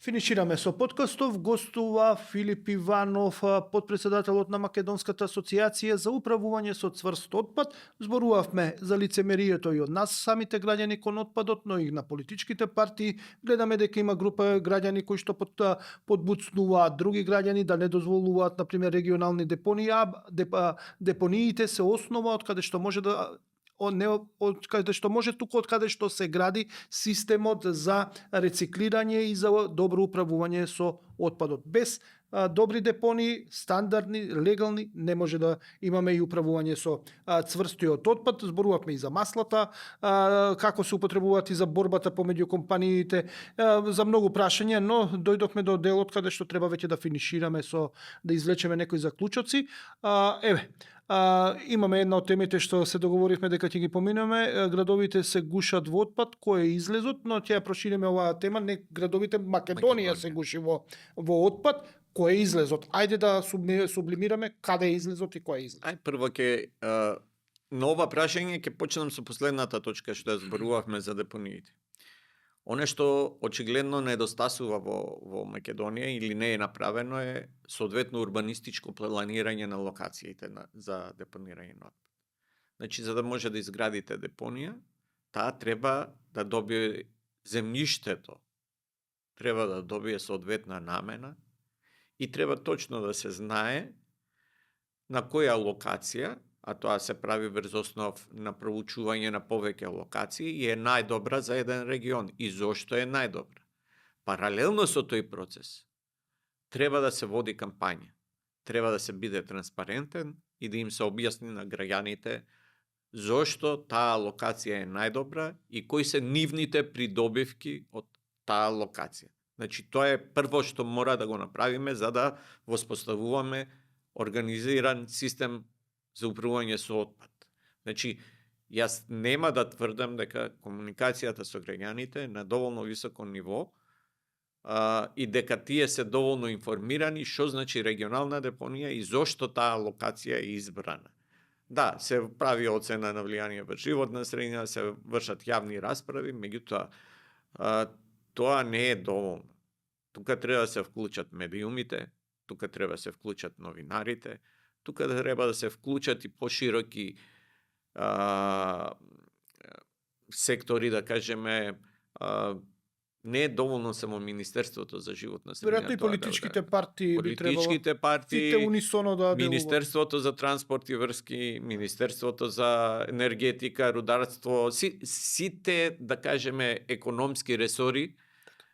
Финишираме со подкастов. Гостува Филип Иванов, подпредседателот на Македонската асоциација за управување со цврст отпад. Зборувавме за лицемерието и од нас самите граѓани кон отпадот, но и на политичките партии. Гледаме дека има група граѓани кои што подбуцнуваат други граѓани да не дозволуваат, например, регионални депонии. Депониите се основа од каде што може да од каде што може туку од каде што се гради системот за рециклирање и за добро управување со отпадот. Без добри депонии, стандардни, легални, не може да имаме и управување со цврстиот отпад. Зборувавме и за маслата, како се употребуваат и за борбата помеѓу компаниите, за многу прашања, но дојдовме до делот каде што треба веќе да финишираме со да извлечеме некои заклучоци. Имаме една од темите што се договоривме дека ќе ги поминеме. Градовите се гушат во отпад, кој е излезот, но ќе ја прошириме оваа тема. Не градовите, Македонија се гуши во отпад, кој е излезот. Ајде да сублимираме каде е излезот и кој е излезот. Прво ќе на ова прашање ќе почнам со последната точка што ја зборувавме за депониите. Оне што очигледно недостасува во Македонија или не е направено е соодветно урбанистичко планирање на локациите за депонирање на отпад. Значи, за да може да изградите депонија, таа треба да добие земјиштето, треба да добие соодветна намена и треба точно да се знае на која локација, а тоа се прави врз основ на проучување на повеќе локации и е најдобра за еден регион. И зошто е најдобра? Паралелно со тој процес, треба да се води кампања. Треба да се биде транспарентен и да им се објасни на граѓаните зошто таа локација е најдобра и кои се нивните придобивки од таа локација. Значи, тоа е прво што мора да го направиме за да воспоставуваме организиран систем за управување со отпад. Значи, јас нема да тврдам дека комуникацијата со граѓаните е на доволно високо ниво и дека тие се доволно информирани што значи регионална депонија и зошто таа локација е избрана. Да, се прави оцена на влијание врз животна средина, се вршат јавни расправи, меѓутоа тоа не е доволно. Тука треба да се вклучат медиумите, тука треба да се вклучат новинарите, тука треба да се вклучат и пошироки сектори, да кажеме, не е доволно само Министерството за животна средина. Веројатно и политичките партии би требало. Политичките партии, сите унисоно да делуваат. Министерството за транспорт и врски, Министерството за енергетика, рударство, сите, да кажеме, економски ресори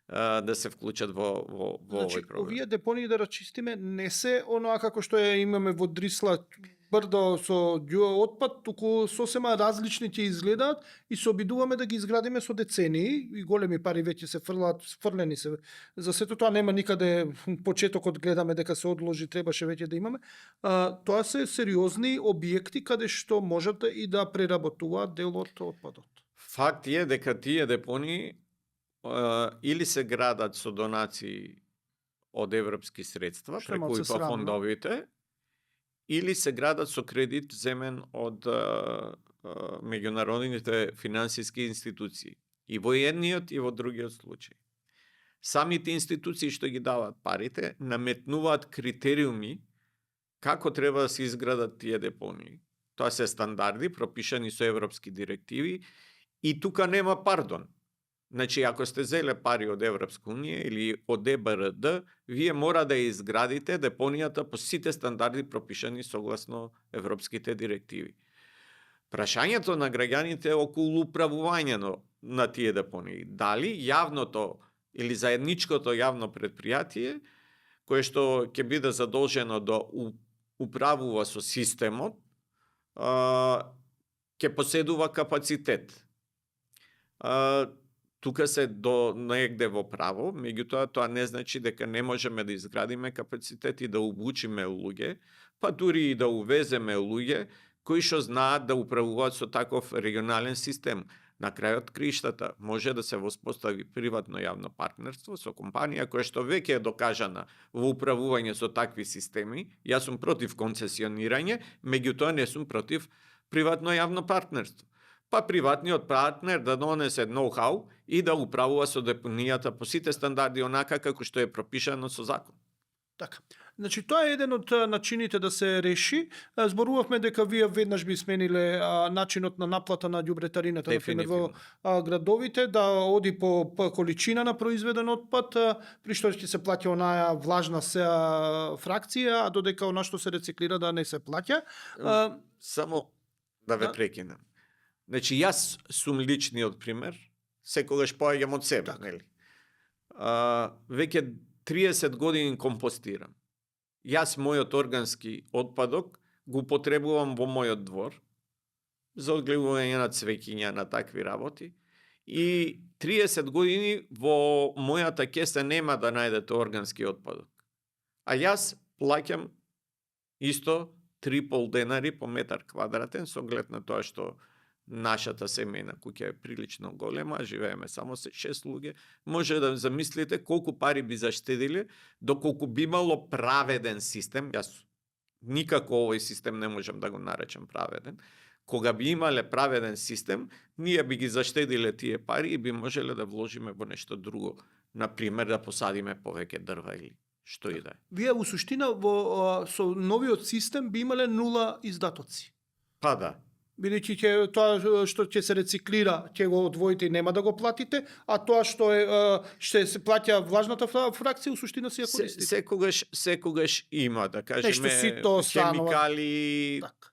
да се вклучат во Значи, овој програм. овие депонии, да рачистиме, не се оноа како што ја имаме во Дрисла, брдо со отпад, туку сосема различни ќе изгледаат и се обидуваме да ги изградиме со децении и големи пари веќе се фрлени се. За сето тоа нема никаде почетокот, гледаме дека се одложи, требаше веќе да имаме. Тоа се сериозни објекти каде што можат и да преработуваат дел од отпадот. Факт е дека тие депонии или се градат со донации од европски средства, Што е преку малце ИПА срамно. фондовите, или се градат со кредит земен од меѓународните финансиски институции. И во едниот и во другиот случај. Самите институции што ги даваат парите, наметнуваат критериуми како треба да се изградат тие депонии. Тоа се стандарди пропишани со европски директиви и тука нема пардон. Значи, ако сте зеле пари од Европска унија или од ЕБРД, вие мора да ја изградите депонијата по сите стандарди пропишани согласно европските директиви. Прашањето на граѓаните е околу управувањето на тие депонии. Дали јавното или заедничкото јавно предпријатие, кое што ќе биде задолжено да управува со системот, ќе поседува капацитет. Тука се до негде во право, меѓутоа тоа не значи дека не можеме да изградиме капацитет и да обучиме луѓе, па дури и да увеземе луѓе кои што знаат да управуваат со таков регионален систем. На крајот криштата може да се воспостави приватно јавно партнерство со компанија која што веќе е докажана во управување со такви системи. Јас сум против концесионирање, меѓутоа не сум против приватно јавно партнерство. Па приватниот партнер да донесе ноу-хау и да управува со депонијата по сите стандарди онака како што е пропишано со закон. Така. Значи, тоа е еден од начините да се реши. Зборувавме дека вие веднаш би смениле начинот на наплата на ѓубретарината, например, во градовите, да оди по количина на произведен отпад, при што ќе се плаќа онаја влажна фракција, а додека она што се рециклира да не се плаќа. Само да ве прекинам. Значи, јас сум личниот пример, секогаш поаѓам од себе, нели? Веќе 30 години компостирам. Јас мојот органски отпадок го употребувам во мојот двор за одгледување на цвеќиња, на такви работи. И 30 години во мојата кеса нема да најдете органски отпадок. А јас плаќам исто 3,5 денари по метар квадратен, со оглед на тоа што нашата семејна куќа е прилично голема, живееме само 6 луѓе, може да замислите колку пари би заштедиле, доколку би имало праведен систем. Јас никако овој систем не можам да го наречам праведен. Кога би имале праведен систем, ние би ги заштедиле тие пари и би можеле да вложиме во нешто друго. Например, да посадиме повеќе дрва или што и да е. Вие во суштина со новиот систем би имале 0 издатоци. Па да. Бидејќи ќе тоа што ќе се рециклира, ќе го одвоите и нема да го платите, а тоа што ќе се плаќа влажната фракција, у суштина си ја користите. Секогаш има, да кажеме, сито хемикали, Так.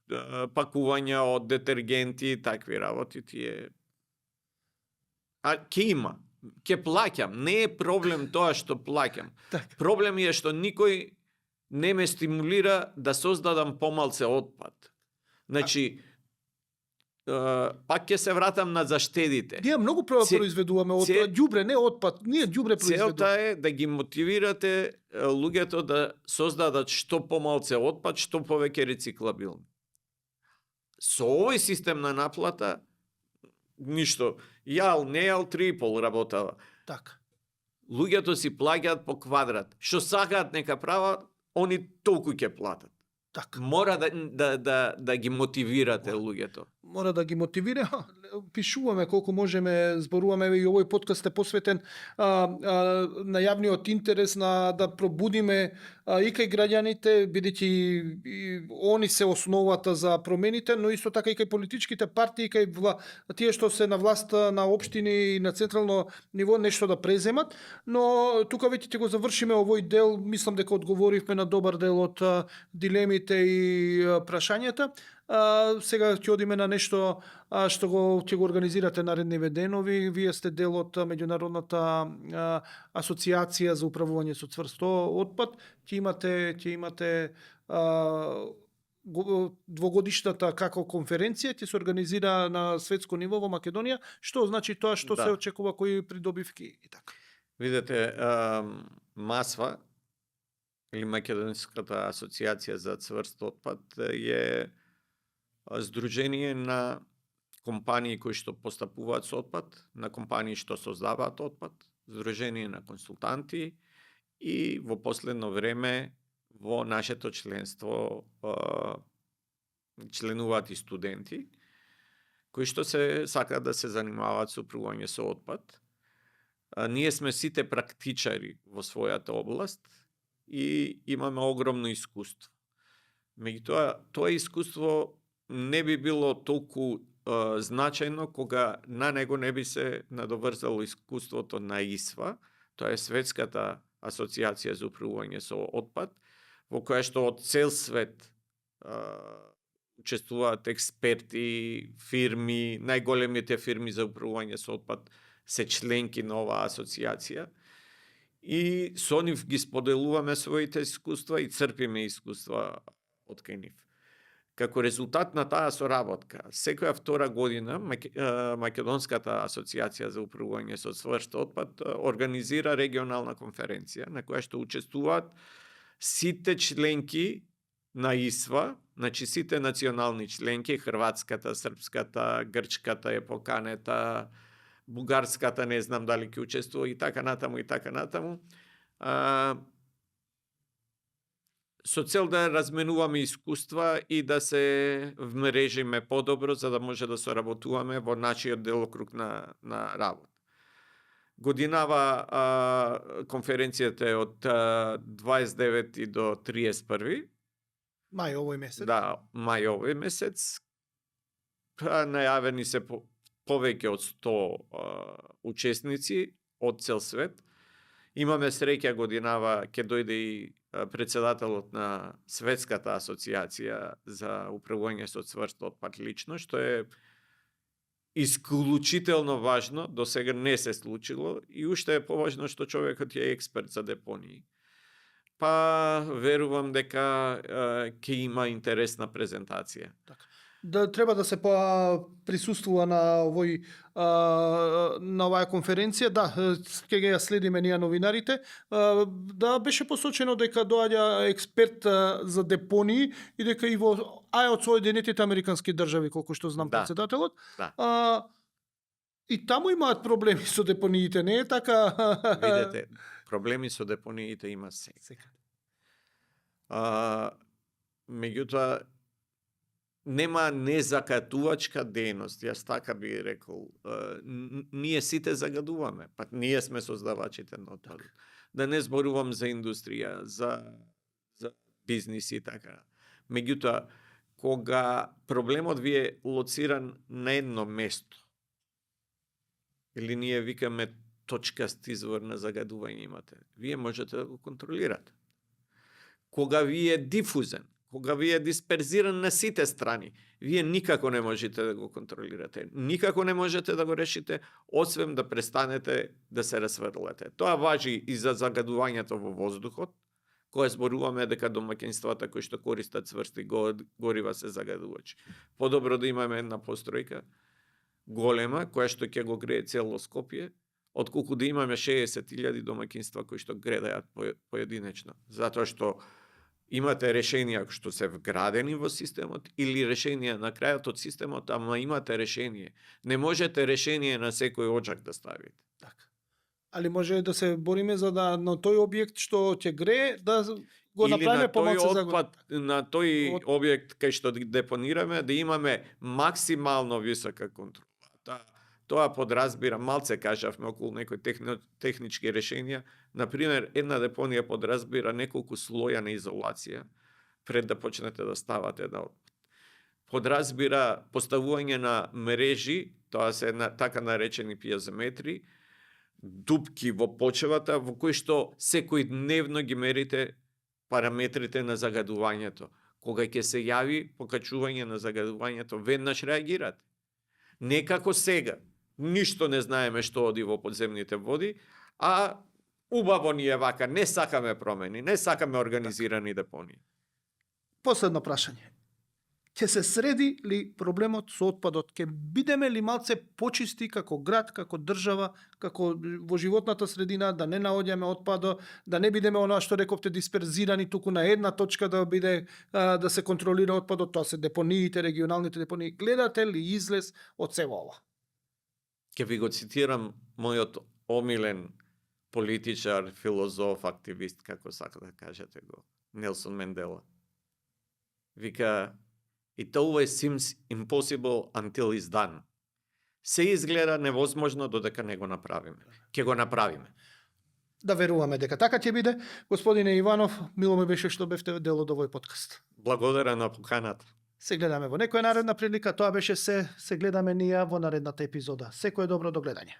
пакувања од детергенти, такви работи тие. А ќе има, ќе плаќам, не е проблем тоа што плаќам. Так. Проблем е што никој не ме стимулира да создадам помалце отпад. Значи, пак ќе се вратам на заштедите. Ние многу произведуваме од ѓубре, не отпад, ние ѓубре произведуваме. Целта е да ги мотивирате луѓето да создадат што помалце отпад, што повеќе рециклабилни. Со овој систем на наплата ништо, јал, не јал, 3,5 работава. Така. Луѓето си плаќаат по квадрат. Што сакаат нека прават, они толку ќе платат. Така. Мора да ги мотивирате луѓето. Мора да ги мотивира. Пишуваме колку можеме, зборуваме и овој подкаст е посветен на јавниот интерес, на да пробудиме и кај граѓаните, бидејќи они се основата за промените, но исто така и кај политичките партии, кај тие што се на власт на општини и на централно ниво нешто да преземат, но тука веќе ќе го завршиме овој дел, мислам дека одговоривме на добар дел од дилемите и прашањата. Сега ќе одиме на нешто што ќе го организирате наредниве денови. Вие сте дел од меѓународната асоциација за управување со цврсто отпад. Ќе имате двогодишната како конференција ќе се организира на светско ниво во Македонија. Што значи тоа, што се очекува, кои придобивки и така? Видете, МАСВА или Македонската асоциација за цврст отпад е здружение на компании кои што постапуваат со отпад, на компании што создаваат отпад, здружение на консултанти и во последно време во нашето членство членуваат и студенти кои што се сакаат да се занимаваат со управување со отпад. Ние сме сите практичари во својата област и имаме огромно искуство. Меѓутоа, тоа искуство не би било толку значајно кога на него не би се надоврзало искуството на ИСВА, тоа е Светската асоциација за управување со отпад, во која што од цел свет учествуваат експерти, фирми, најголемите фирми за управување со отпад се членки на оваа асоциација и со нив ги споделуваме своите искуства и црпиме искуства од кај нив. Како резултат на таа соработка, секоја втора година Македонската асоциација за управување со цврст отпад организира регионална конференција на која што учествуваат сите членки на ИСВА, значи сите национални членки, хрватската, српската, грчката е поканета, бугарската не знам дали ќе учествува и така натаму, со цел да разменуваме искуства и да се вмрежиме подобро за да може да соработуваме во нашиот делокруг на работа. Годинава конференцијата е од 29 до 31 мај овој месец. Да, мај овој месец. Најавени се повеќе од 100 учесници од цел свет. Имаме среќа годинава ќе дојде и председателот на Светската асоциација за управување со цврст отпад лично, што е исклучително важно, до сега не се случило и уште е поважно што човекот е експерт за депонии. Па верувам дека ќе има интересна презентација. Така. Да треба да се присуствува на на оваа конференција, да, ќе ги следиме ние новинарите. Да, беше посочено дека доаѓа експерт за депонии и дека и во од Соединетите американски држави, колку што знам, председателот. Да. И таму имаат проблеми со депониите, не е така? Видете, проблеми со депониите има сега. Меѓутоа, нема незакатувачка дејност, јас така би рекол. Ние сите загадуваме, па ние сме создавачите на отпадот. Да не зборувам за индустрија, за бизнис и така. Меѓутоа, кога проблемот ви е лоциран на едно место, или ние викаме точкаст извор на загадување имате, вие можете да го контролирате. Кога ви е дифузен, кога ви е дисперзиран на сите страни, вие никако не можете да го контролирате. Никако не можете да го решите, освен да престанете да се расврлете. Тоа важи и за загадувањето во воздухот, кога зборуваме дека домаќинствата кои што користат цврсти горива се загадувачи. Подобро да имаме една постројка голема, која што ќе го грее цело Скопје, отколку да имаме 60.000 домаќинства кои што гредаат поединечно. Затоа што имате решенија што се вградени во системот или решенија на крајот од системот, ама имате решение. Не можете решение на секој оджак да ставите. Така. Али може да се бориме за да на тој објект што ќе грее да го направиме помалку за на тој објект кај што депонираме да имаме максимално висока контрола. Тоа подразбира, малце кажавме околу некои технички решенија. Например, една депонија подразбира неколку слоја на изолација пред да почнете да ставате на отпад. Подразбира поставување на мрежи, тоа се така наречени пиезометри, дупки во почвата во кои што секој дневно ги мерите параметрите на загадувањето. Кога ќе се јави покачување на загадувањето, веднаш реагирате. Не како сега. Ништо не знаеме што оди во подземните води, а убаво ни е вака, не сакаме промени, не сакаме организирани депонии. Последно прашање. Ќе се среди ли проблемот со отпадот? Ќе бидеме ли малце почисти како град, како држава, како во животната средина, да не наоѓаме отпадо, да не бидеме оноа што рековте дисперзирани туку на една точка да биде да се контролира отпадот, тоа се депониите, регионалните депонии. Гледате ли излез од сево ова? Ќе ви го цитирам мојот омилен политичар, филозоф, активист, како сака да кажете го, Нелсон Мендела. Вика, it always seems impossible until it's done. Се изгледа невозможно додека не го направиме. Ќе го направиме. Да веруваме дека така ќе биде. Господине Иванов, мило ми беше што бевте дел од овој подкаст. Благодарам на поканата. Се гледаме во некоја наредна прилика, тоа беше се гледаме ние во наредната епизода. Секое добро, до гледање.